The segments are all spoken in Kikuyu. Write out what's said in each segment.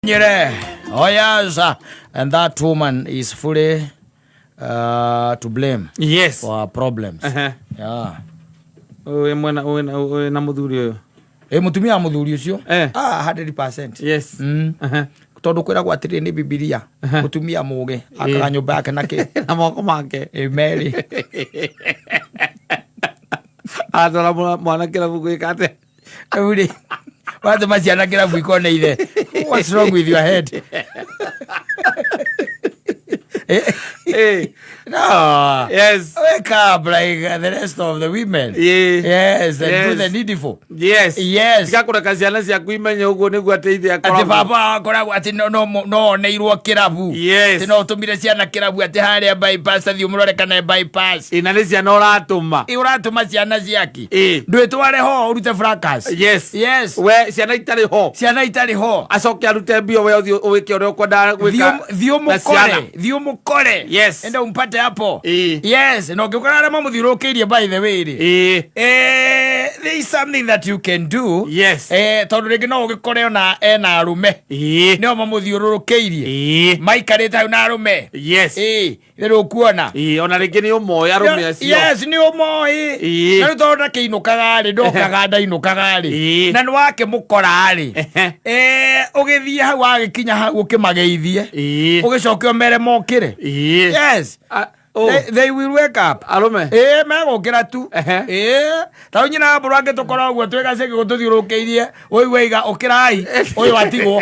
Nyere. Oh yes, and that woman is fully to blame for her problems. Yeah. Wĩ mwena wĩ na mũthuri ũyũ. Ĩ mũtumia wa mũthuri ũcio. Ah, 100%. Tondũ kwĩragwo atĩrĩrĩ nĩ Bibilia, mũtumia mũgĩ akaga nyũmba yake na kĩ? Na moko make. Ĩ merĩ. Atwara mwana kĩrabu gwĩka atĩa? Rĩu rĩ, watũma ciana kĩrabu ikone ithe. What's wrong with your head? No. Wake up like the rest of the women. Yes, and do the needful. Yes. Tiga kũreka ciana ciaku imenye ũguo nĩguo atĩ ithe Atĩ akoragwo. baba akoragwo atĩ no oneirwo kĩrabu. Atĩ no ũtũmire ciana kĩrabu atĩ harĩa bypass, athiĩ ũmũrore kana e bypass. Ĩ, na nĩ ciana ũratũma. Ĩ, ũratũma ciana ciaki. Ndwĩtware ho ũrute fracas. We ciana itarĩ ho. Ciana itarĩ ho. Acoke arute mbia we ũthiĩ ũwĩke ũrĩa ũkwendaga gwĩka Thiĩ na ciana. ũmũkore, thiĩ ũmũkore. Enda umpate hapo. Yes, na ũngĩkora arĩa mamũthiũrũrũkĩirie by the way rĩ. There is something that you can do. Tondũ rĩngĩ no ũgĩkore ona ena arũme. Nĩo mamũthiũrũrũkĩirie. Maikarĩte hau na arũme. Rĩrĩ ũkuona. Ĩĩ, ona rĩngĩ nĩ ũmoĩ arũme acio. Yes, nĩ ũmoĩ. Na rĩu tondũ ndakĩinũkaga rĩ, ndokaga ndainũkaga rĩ. Na nĩ wakĩmũkora rĩ. Ũgĩthiĩ hau wagĩkinya hau ũkĩmageithie. Ũgĩcoke ũmere mokĩre. Yes. They will wake up. Arũme. Ĩĩ, megũkĩra tu. Ĩĩ. Ta rĩu nyina wa mbũrũ angĩtũkora ũguo twĩ gacĩgĩ gũtũthiũrũrũkĩirie, ũigue iga ũkĩrai, ũyũ atigwo.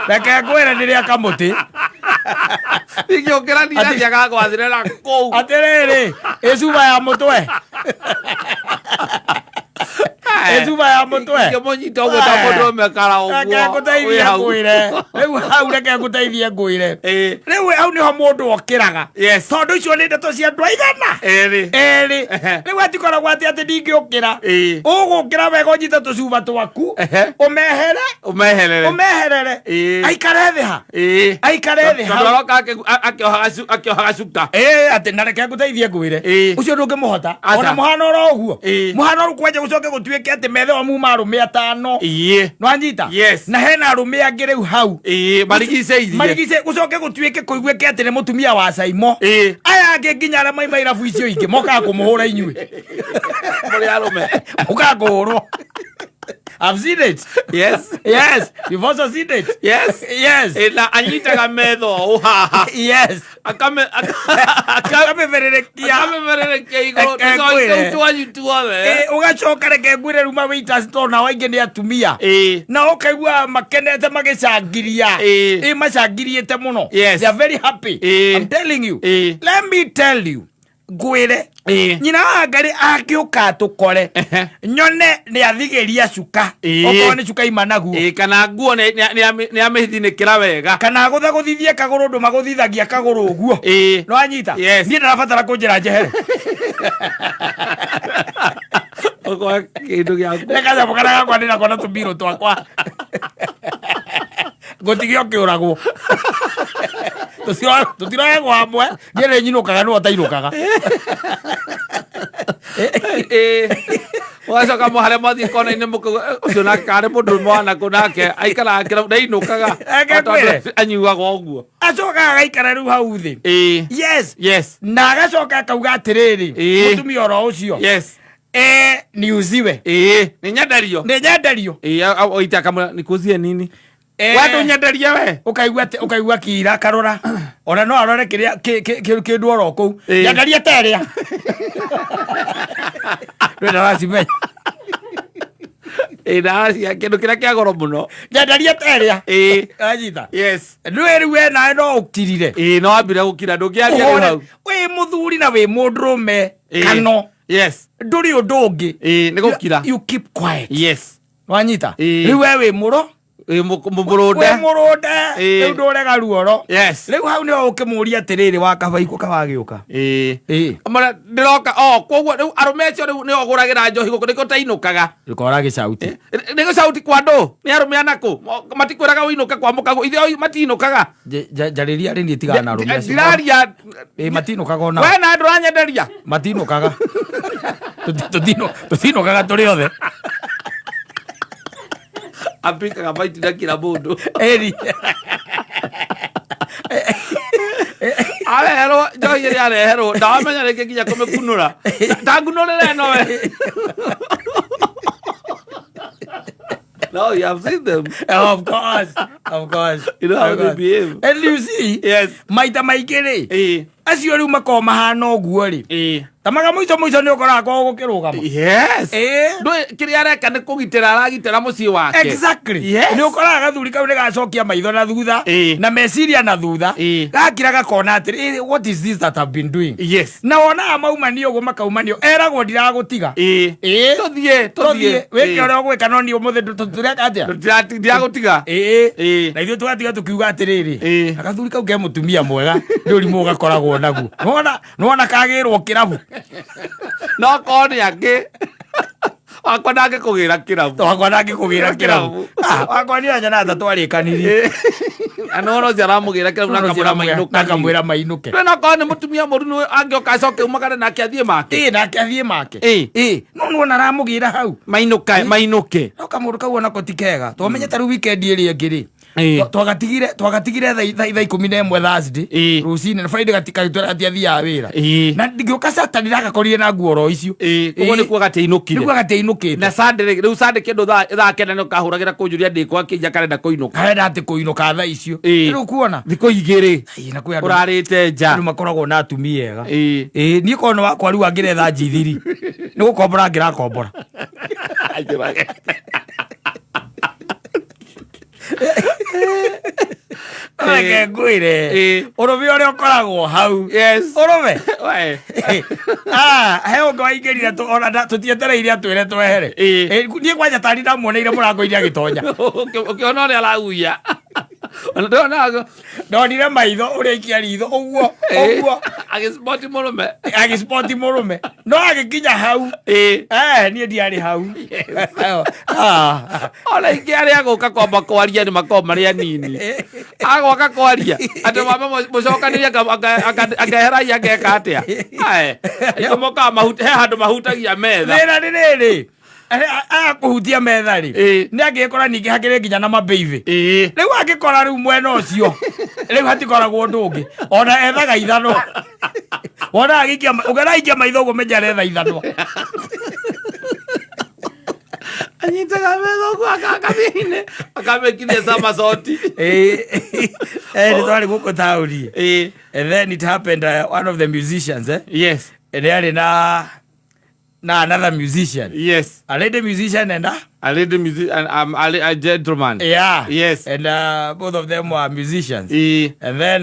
Reke ngwĩre nĩ rĩa kamũtĩ. Ingĩũkĩra ndinathiaga gwathire na kũu. Atĩrĩrĩ, ĩ cuba ya mũtwe. Ĩ cuba ya mũtwe. Ingĩmũnyita ũguo ta mũndũ ũmwe kara ũguo. Reke ngũteithie wĩ hau. ngwĩre. Rĩu hau reke ngũteithie ngwĩre. Rĩu hau nĩho mũndũ okĩraga. Tondũ icio nĩ ndeto cia andũ aigana. Erĩ. Erĩ. Rĩu atikoragwo atĩ atĩ ndingĩũkĩra. Ũgũkĩra wega ũnyite tũcuba twaku. Ũmehere. Ũmeherere. Ũmeherere. Aikare thĩ ha. Aikare thĩ Tondũ hau. aroka akĩohaga cuka. Ĩĩ, atĩ na reke ngũteithie ngwĩre. Ũcio ndũngĩmũhota. Aca. Ona mũhano oro ũguo. Mũhano rĩu kwanja gũcoke gũtuĩke atĩ metha ĩyo muma arũme atano. Nĩwanyita? Na hena arũme angĩ rĩu hau. Marigicĩirie. Marigicĩ gũcoke gũtuĩke kũiguĩke atĩ nĩ mũtumia wa Saimo. Aya angĩ nginya arĩa maima irabu icio ingĩ mokaga kũmũhũra inyuĩ. Mũrĩ arũme. Mokaga kũhũrwo. I've seen it. Yes. You've also seen it. Yes. Na anyitaga metho ũũ haha. Akamemererekia. Akamemererekia igũrũ. Reke ngwĩre. Tũu twanyu tuothe. Ũgacoka reke ngwĩre rĩu ma waiters tondũ nao aingĩ nĩ atumia. Na ũkaigua makenete magĩcangiria. Macangiriĩte mũno. They are very happy. I'm telling you. Let me tell you. Ngwĩre. Nyina wa Ngarĩ angĩũka atũkore. Nyone nĩ athigĩria cuka. Okorwo nĩ cuka ima naguo. Kana nguo nĩ amĩthinĩkĩra wega. Kana agũthagũthithie kagũrũ ũndũ magũthithagia kagũrũ ũguo. Nĩwanyita? Niĩ ndarabatara kũnjĩra njehere. Ũkoya kĩndũ gĩaku. Nĩ kanyamũ karĩa gakwa ndĩnako na tũmbirũ twakwa. Ngũtige ũkĩũragwo. Tũtiroyagwo hamwe. Niĩ nĩ nyinũkaga nĩwe ũtainũkaga. Ũgacoka harĩa mwathiĩ kona-inĩ mũkauga, ũcio nake karĩ mũndũ ũmwe wa nakũ nake aikaraga kĩrabu ndainũkaga. Reke ngwĩre. Tondũ anyuaga ũguo. Acokaga agaikara rĩu hau thĩ. Na agacoka akauga atĩrĩrĩ, mũtumia oro ũcio. Niuziwe. Nĩ nyenderio. Nĩ nyenderio. Oita akamwĩra, nikuuzie nini? We ndũnyenderie we. Ũkaigua atĩ, ũkaigua kira akarora. Ona no arore kĩrĩa, kĩndũ oro kũu. Nyenderie ta ĩrĩa. Ndũrĩ ndaracimenya. Ndaracia kĩndũ kĩrĩa kĩa goro mũno. Nyenderie ta ĩrĩa. Wanyita? Ndũĩ rĩu we nawe no ũkirire. No wambire gũkira, ndũngĩaria rĩu hau. Wĩ mũthuri na wĩ mũndũrũme. Kano. Ndũrĩ ũndũ ũngĩ. Nĩ gũkira. You keep quiet. Wanyita? Rĩu we wĩ mũro. Wĩ mũrũnde. Wĩ mũrũnde. Rĩu ndũrega ruoro. Rĩu hau nĩho ũkĩmũria atĩrĩrĩ, wa kabaikũ kawagĩũka. Mara, ndĩroka, o, koguo rĩu arũme acio rĩu nĩo ũgũragĩra njohi gũkũ, nĩkĩo ũtainũkaga. Ndũkora gĩcauti. Nĩ gĩcauti kwa andũ, nĩ arũme anakũ? Matikwĩraga ũinũke kwa mũkaguo, ithe matinũkaga. Njarĩria rĩ niĩ tigana na arũme acio. Ndiraria. Matinũkaga ona. We na ndũranyenderia. Matinũkaga. Tũtinũkaga tũrĩ othe. Apikaga maiti na kila mũndũ. Eri. Areherwo njohi ĩrĩa areherwo ndawamenya rĩngĩ nginya kũmĩkunũra. Tangunũrĩre ĩno we. No, you have seen them. Of course, of course. You know how Of they course. behave. And you see, Yes. maita maingĩ rĩ, Ĩĩ. acio rĩu makoragwo mahana ũguo rĩ, Ĩĩ. tamaga mũico mũico nĩ ũkoraga kwao gũkĩrũgama. Yes. Ĩĩ. Ndũĩ kĩrĩa areka nĩ kũgitĩra aragitĩra mũciĩ wake. Exactly. Yes. Nĩ ũkoraga gathuri kau nĩ gacokia maitho na thutha Ĩĩ. na meciria na thutha Ĩĩ. gakira gakona atĩrĩ "Eh, what is this that I've been doing Yes. na wonaga maumanio ũguo makaumanio eragwo ndiragũtiga Ĩĩ. Ĩĩ. Tũthiĩ, tũthiĩ tũthiĩ. wĩke ũrĩa ũgwĩka no niĩ ũmũthĩ tũreka atĩa Ndiragũtiga. ĩĩ Ĩĩ. na ithuĩ tũgatiga tũkiuga atĩrĩrĩ Ĩĩ. na gathuri kau ke mũtumia mwega nĩ ũrimũ gakoragwo naguo nĩwona nĩwona kagĩrwo kĩrabu No korwo nĩ angĩ. Wakwa ndangĩkũgĩra kĩrabu. wakwa ndangĩkũgĩra kĩrabu Kĩrabu. Ah, wakwa niĩ anyonaga ta twarĩkanirie Na nĩwona ũcio aramũgĩra kĩrabu na akamwĩra mainũka. na akamwĩra mainũke Ndũĩ no korwo nĩ mũtumia mũru nĩ angĩoka acoke umagare nake athiĩ make. ĩĩ nake athiĩ make Ĩĩ. ĩĩ no nĩwona aramũgĩra hau Mainũka, mainũke. no kamũndũ kau onako ti kega twamenye ta rĩu weekend ĩrĩa ĩngĩ rĩ Ĩĩ. Twagatigire thaa 11 Thursday Ĩĩ. rũcinĩ na Friday gakĩtwĩra gatiathiaga wĩra Ĩĩ. na ngĩũka Saturday ndagakorire na nguo oro icio Ĩĩ, koguo Ĩĩ. nĩkuo gatiainũkire. nĩguo gatiainũkĩte Na Sunday rĩ, rĩu Sunday kĩndũ thaa 9 nĩ ũkahũragĩra kũnjũria ndĩ kwa kĩnja karenda kũinũka. karenda atĩ kũinũka thaa icio Ĩĩ. rĩu kuona Thikũ 2 Ĩĩ, na kwĩ andũ ũrarĩte nja. andũ makoragwo na atumia ega Ĩĩ. Ĩĩ, niĩ korwo nĩ wakwa rĩu angĩretha njithiri nĩ gũkombora angĩrakombora reke ngwĩre Ĩĩ. ũrũme ũrĩa ũkoragwo hau Yes. ũrũme We. Ah, he ũngĩ waingĩrire ona tũtietereire atwĩre twehere Ĩĩ. Ĩ, niĩ kwanja tari ndamuoneire mũrango-inĩ agĩtonya Ũkĩona ũrĩa arahuia. Ona ndona ndonire maitho ũrĩa aikia ritho ũguo ũguo agĩspoti mũrũme. agĩspoti mũrũme no agĩkinya hau Ĩĩ. Eh, niĩ ndiarĩ hau Ah. Ona ingĩ arĩa agũka kwamba kwaria nĩ makoragwo marĩ anini. Agoka kwaria atĩ wambe mũcokanĩrie akeheragia akeka atĩa. Ae. Aingĩ mokaga he handũ mahutagia metha. Thĩna nĩ rĩrĩ aya kũhutia metha rĩ Ĩĩ. nĩ angĩgĩkora ningĩ hakĩrĩ nginya na mabĩibĩ Ĩĩ. rĩu angĩkora rĩu mwena ũcio rĩu hatikoragwo ũndũ ũngĩ ona ethaga ithanwa wona agĩikia ũngĩraikia maitho ũguo menya aretha ithanwa Anyitaga metha ũguo akakamĩine akamĩkinyia samasoti. Ĩĩ. Eh, nĩ twarĩ gũkũ taũni Ĩĩ. And then it happened one of the musicians Yes. nĩ arĩ na another musician, Yes. a lady musician and a A lady music and a gentleman. Yeah. Yes. And both of them were musicians. Ĩĩ. And then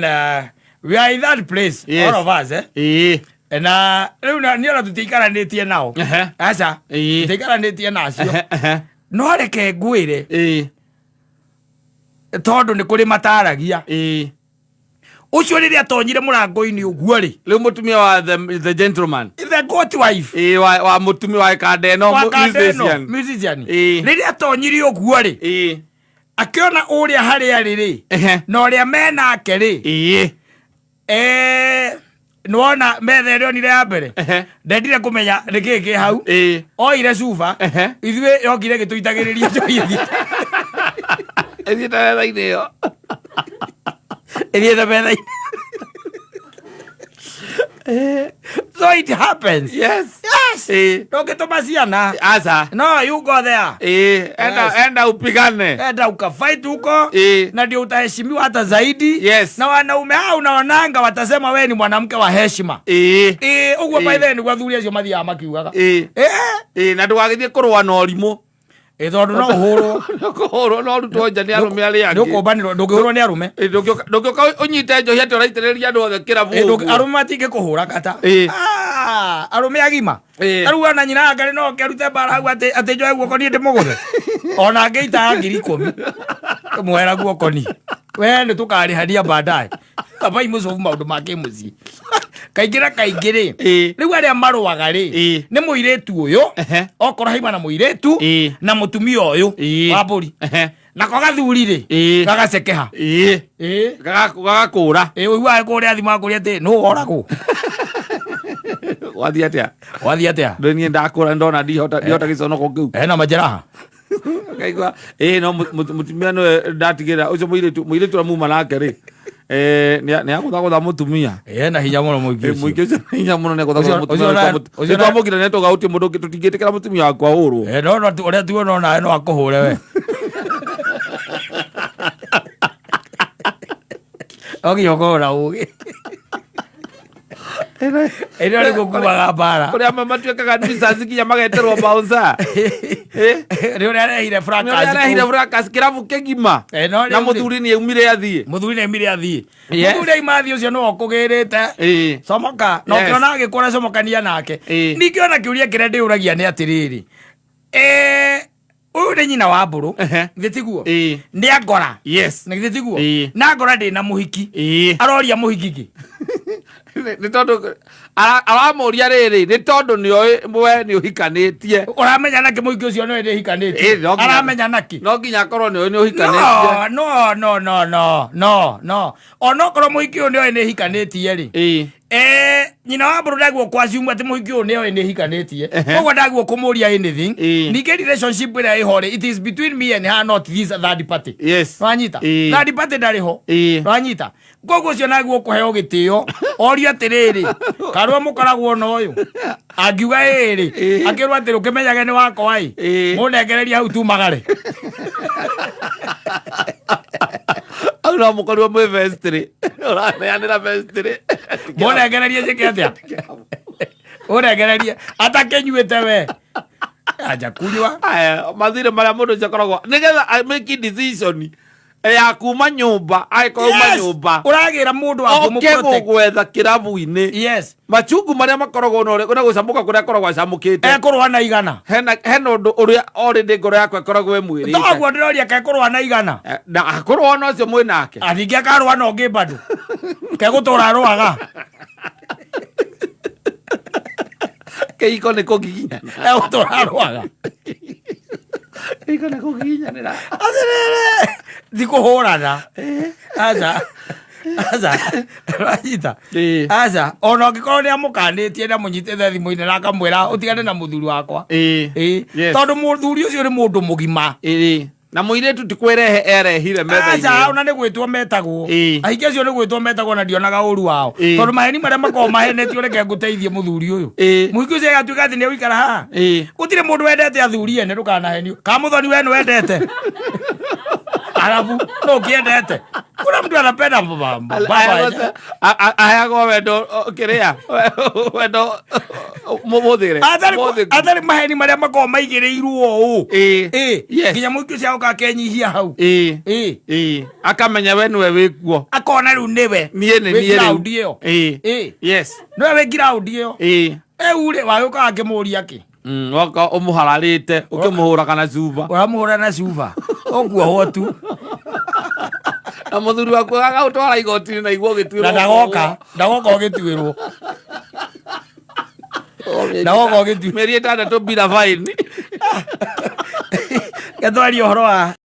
we are in that place, Yes. all of us, eh? Ĩĩ. And rĩu niĩ ona tũtiikaranĩtie nao. Ehe. Aca. Ĩĩ. Tũtiikaranĩtie nacio. Ehe, ehe. No reke ngwĩre Ĩĩ. tondũ nĩ kũrĩ mataragia. Ĩĩ. Ũcio rĩrĩa atonyire mũrango-inĩ ũguo rĩ. Rĩu mũtumia wa the gentleman. The goat wife. Ĩĩ, wa mũtumia wa kanda ĩno Wa kanda ĩno, musician. musician. Ĩĩ. Rĩrĩa atonyire ũguo rĩ. Ĩĩ. Akĩona ũrĩa harĩa arĩ rĩ. Ehe. Na ũrĩa menake rĩ. Ĩĩ. Nĩwona metha ĩrĩa onire ya mbere. Ehe. Ndendire kũmenya nĩ kĩĩ kĩ hau. Ĩĩ. Oire cuba. Ehe. Ithuĩ yokire ĩgĩtũitagĩrĩria njohi ĩthiĩte. Ĩthiĩte metha-inĩ ĩyo. Ĩthiĩte metha-inĩ. So it happens. Yes. Yes. Ĩĩ. Ndũngĩtũma ciana. Aca. No, you go there. Ĩĩ. Enda Yes. enda upigane. Enda ukafight huko. Ĩĩ. Na ndio utaheshimiwa hata zaidi. Yes. Na wanaume hao unaonanga watasema we ni mwanamke wa heshima. Ĩĩ. Ĩĩ, ũguo Ĩĩ. by the way nĩguo athuri acio mathiaga makiugaga. Ĩĩ. Ĩĩ. Ĩĩ, na ndũgagĩthiĩ kũrũa na ũrimũ. Ĩĩ, tondũ no ũhũrwo. Kũhũrwo no ũrutwo nja nĩ arũme arĩa Nĩ angĩ. ũkũmbanĩrwo, ndũngĩhũrwo nĩ arũme. Ĩĩ, ndũngĩũka ũnyite njohi atĩ ũraitĩrĩria andũ othe kĩrabu Ĩĩ, ũguo. arũme matingĩkũhũra kata. Ĩĩ. Ah, arũme agima. Ĩĩ. Ta rĩu ona nyina angarĩ no oke arute mbara hau atĩ njoe guoko niĩ ndĩmũgũthe. Ona angĩitaga 10,000. Mwera guoko niĩ. We nĩ tũkarĩhania baadaye. Kabai mũcobu maũndũ ma kĩmũciĩ. Kaingĩ na kaingĩ rĩ, Ĩĩ. rĩu arĩa marũaga rĩ, Ĩĩ. nĩ mũirĩtu ũyũ, Ehe. okorwo haima na mũirĩtu, Ĩĩ. na mũtumia ũyũ Ĩĩ. wa mbũri. Ehe. Nako gathuri rĩ, Ĩĩ. gagacekeha. Ĩĩ. Ĩĩ. Gagakũra. Ĩĩ, ũiguaga kũrĩa thimũ akũria atĩ nũ woragwo. Wathiĩ atĩa? Wathiĩ atĩa? Ndĩ niĩ ndakũra ndona ndihota gĩconoko kĩu. Ena majeraha. Akaigua ĩ no mũtumia nĩwe ndatigĩra ũcio mũirĩtu, mũirĩtu ũrĩa muma nake rĩ, nĩ agũthagũtha mũtumia. Ena hinya mũno mũingĩ Eh, ũcio. Mũingĩ ũcio nĩ hinya mũno, nĩ agũthagũtha mũtumia. Ũcio Nĩ twamũgira, nĩ tũgautie mũndũ ũngĩ, tũtingĩtĩkĩra mũtumia waku ahũrwo. No ũrĩa tuona onawe no akũhũre we. No nginya ũkorwo na ũgĩ. Ĩno nĩ gũkuaga mbara. Kũrĩa amwe matuĩkaga nuisance nginya mageterwo bouncer. Nĩ ũrĩa arehire Nĩ fracas ũrĩa arehire kũu. fracas kĩrabu kĩgima. No Na rĩu rĩ, mũthuri nĩ aumire athiĩ. Mũthuri nĩ aumire athiĩ. Yes. Mũthuri aima athiĩ, ũcio nĩwe ũkũgĩrĩte. Comoka na ũkĩona agĩkũra, comokania nake. Ningĩ ona kĩũria kĩrĩa ndĩũragia nĩ atĩrĩrĩ, ũyũ nĩ nyina wa mbũrũ, githĩ tiguo? Nĩ angora. Na githĩ tiguo? Na angora ndĩ na mũhiki, aroria mũhiki kĩ? Nĩ tondũ aramũria rĩrĩ, nĩ tondũ nĩoĩ we nĩ ũhikanĩtie. Ũramenya nakĩ mũhiki ũcio nĩwe ndĩhikanĩtie? No nginya- Aramenya nakĩ? No nginya akorwo nĩoĩ nĩ ũhikanĩtie. No, no, no, no, no, no, no, onokorwo mũhiki ũyũ nĩoĩ nĩhikanĩtie rĩ, nyina wa mbũrũ ndaguo kwaciumwa atĩ mũhiki ũyũ nĩoĩ nĩhikanĩtie, koguo ndaguo kũmũria anything. Ningĩ relationship ĩrĩa ĩho rĩ, it is between me and her, not this third party. Wanyita? Third party ndarĩ ho. Wanyita? Koguo ũcio naguo kũheo gĩtĩo orio atĩrĩrĩ, karũa mũkoragwo na ũyũ angiuga ĩĩ rĩ, akĩrwo atĩrĩ, ũkĩmenyage nĩ wakwa ĩ, mũnengereria hau tumagare. Au no mũkorirwo mwĩ vestry, ũraneanĩra vestry. Mũnengererie njĩke atĩa? Ũnengererie atakĩnyuĩte we anja kunywa. Aya, mathirĩ marĩa mũndũ ũcio akoragwo nĩgetha make decision ya kuma nyũmba, angĩkorwo uma nyũmba Ũragĩra mũndũ wa oke kũmũ-protect. gũgwetha kĩrabu-inĩ. Machungu marĩa makoragwo na ũrĩa- na gũcamũka kũrĩa akoragwo acamũkĩte. Ekũrũa na igana. Hena ũndũ ũrĩa already ngoro yakwa ĩkoragwo ĩmwĩrĩte. Toguo ndĩroria, kekũrũa na igana. Na akũrũa na ũcio mwĩ nake. Ningĩ akarũa na ũngĩ bado kegũtũra arũaga. Kĩhiko nĩ kũgiginyana. Egũtũra arũaga. Kĩhiko nĩ kũgiginyanĩra. Atĩrĩrĩ, ndikũhũrana, aca aca, ranyita. Aca, ona ũngĩkorwo nĩ amũkanĩtie na mũnyitĩte thimũ-inĩ na akamwĩra ũtigane na mũthuri wakwa. Tondũ mũthuri ũcio nĩ mũndũ mũgima. Na mũirĩtu ti kwĩrehe erehire metha-inĩ Aca, ĩyo. ona nĩ gwĩtwo metagwo. Ahiki acio nĩ gwĩtwo metagwo, na ndionaga ũru wao, tondũ maheni marĩa makoragwo mahenetio, reke ngũteithie mũthuri ũyũ. Mũhiki ũcio agatuĩka atĩ nĩ egũikara haha. Gũtirĩ mũndũ wendete athuri ene, ndũkanahenio. Ka mũthoni we nĩ wendete arabu no ũkĩendete, kuna mtu anapenda baba baba. Aheagwo wendo kĩrĩa wendo mũthĩre. Atarĩ maheni marĩa makoragwo maigĩrĩirwo ũũ. Nginya mũhiki ũcio agoka akenyihia hau. Akamenya we nĩwe wĩkuo. Akona rĩu nĩwe niĩ nĩ wĩ niĩ rĩu. ground ĩyo. Nĩwe wĩ ground ĩyo. Rĩu rĩ, wagĩũka akĩmũria kĩ? Woka ũmũhararĩte, ũkĩmũhũraga na cuba. Ũramũhũra na cuba, ũkuohwo tu. Na mũthuri waku agagũtwara igoti-inĩ na igua ũgĩtuĩrwo. Na ndagoka ũgĩtuĩrwo, ndagoka ũgĩtuĩrwo. Mĩeri 6 bila faini. Getwaria ũhoro wa